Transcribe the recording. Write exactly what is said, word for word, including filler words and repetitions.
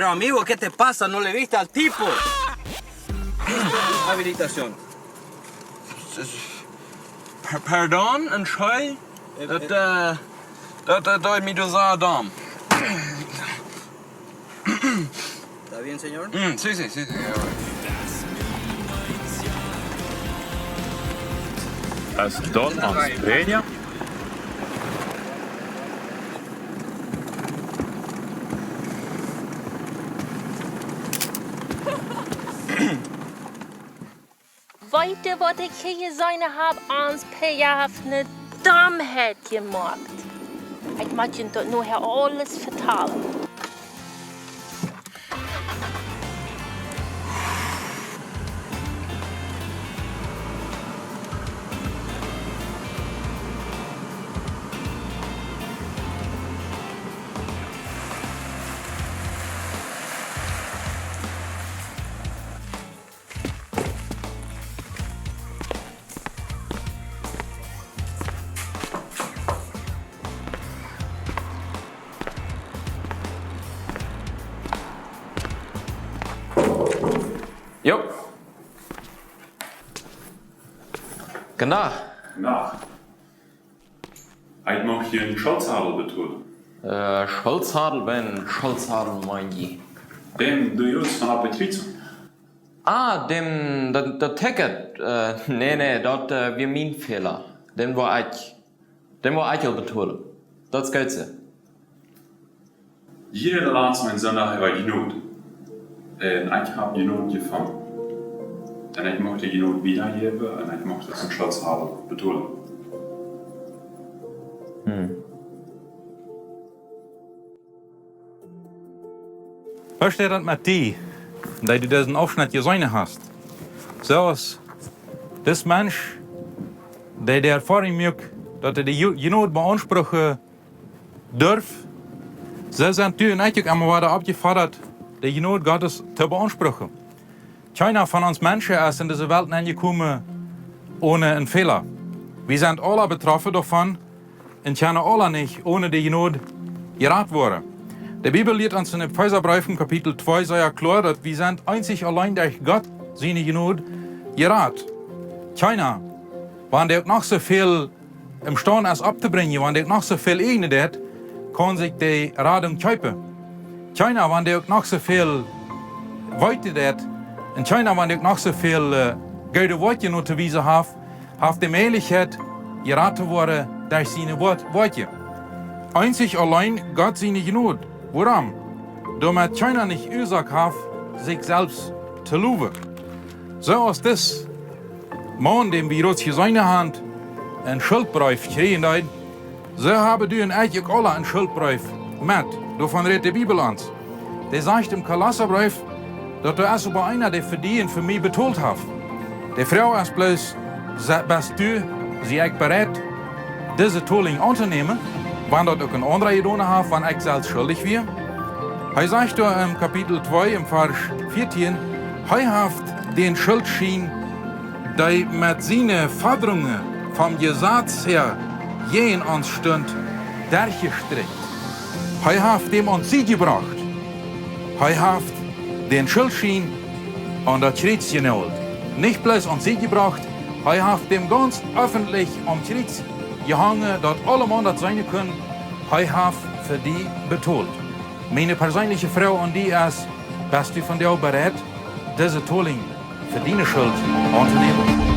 Pero amigo, ¿qué te pasa? No le viste al tipo. Habilitación. Per-, pardon, entschuldigung. Daut, äh, daut, daut, daut es mie doa sea domm. ¿Está bien, señor? Mm, sí, sí, sí, sí, ja. Es Don Hans Peña? Weet jie waut ekj hia jeseenen hab? Ons Peja haft eene Dommheit jemoakt. Ekj mott junt daut nohäa aules vetalen. Jo. Genau. Genau. Ekj mucht junt een Schultsadel betolen. Äh, Schultsadel, wäm Schultsadel meen jie? Däm, dee es von de Kjrieezunk. Ah, däm, daut, daut Ticket. Äh, nä, nä, daut, äh, wia mien Fäla. Dän woa ekj, dän woa ekj aul betolen. Daut es goot soo. Jieda latsten Sindach hab ekj Jnod. Un ekj hab Jnod jefungen. Un ekj mucht dee Jnod wiedajäwen un ekj mucht daut een Schultsadel betolen. Hm. Woo steit daut met die, dee du disen Aufschnett jeseenen hast? Soo aus dis Mensch, dee de Erfoarunk muak, daut hee de Ju-, Jnod beaunspruaken durf, soo sent du un ekj uk emma wada oppjefodat, de Jnod Gottes to beaunspruaken. Kjeena von ons Menschen es en dise Welt nenjekomen onen een Fäla. Wie sent aula betroffen doavon un kjennen aula nich onen de Jnod jerat woaren. De Bibel lieet ons en Efeesabreef en Kapitel twee sea kloa, daut wie sent eenzich auleen derch Gott siene Jnod jerat. Kjeena, wan dee uk noch soo väl emstaund es opptobrinjen, wan dee uk noch soo väl ieejnen deit, kaun sikj de Radunk kjeepen. Kjeena, wan dee uk noch soo väl weeten deit, un kjeena, wan dee uk noch soo väl, äh, goode Woakjen notowiesen haft, haft de Mäajlichkjeit, jerat to woaren derch siene Woa-, Woakjen. Eenzich auleen Gott siene Jnod. Wuarom? Doamet kjeena nich Uasoak haft, sikj selfst to lowen. Soo aus dis Maun, dän wie jrod jeseenen haben, een Schultbreef kjrieen deed, soo haben du un ekj uk aula een Schultbreef met. Doavon rät de Bibel ons. Dee sajcht em Kolossabreef, daut doa es oba eena, dee fa die un fa mie betolt haft. De Froag es bloos, se-, best du, sie ekj bereit, dise Tolinj auntonämen, wan daut uk een aundra jedonen haft, wan ekj selfst schuldich wia? Hee sajcht doa em Kapitel twee, em Varsch vieetieen, hee haft dän Schultschien, dee met siene Fodrungen vom Jesaz häa jäajen ons stunt, derchjestrikjt. Hee haft däm aun de Sied jebrocht. Hee haft dän Schultschien aun daut Kjriez jenault. Nich bloos aun de Sied jebrocht, hee haft däm gaunz öffentlich aum Kjriez jehongen, daut aulemaun daut seenen kunnen, hee haft fa die betolt. Miene perseenelje Froag aun die es, best du vondoag bereit, dise Tolinj fa diene Schult auntonämen?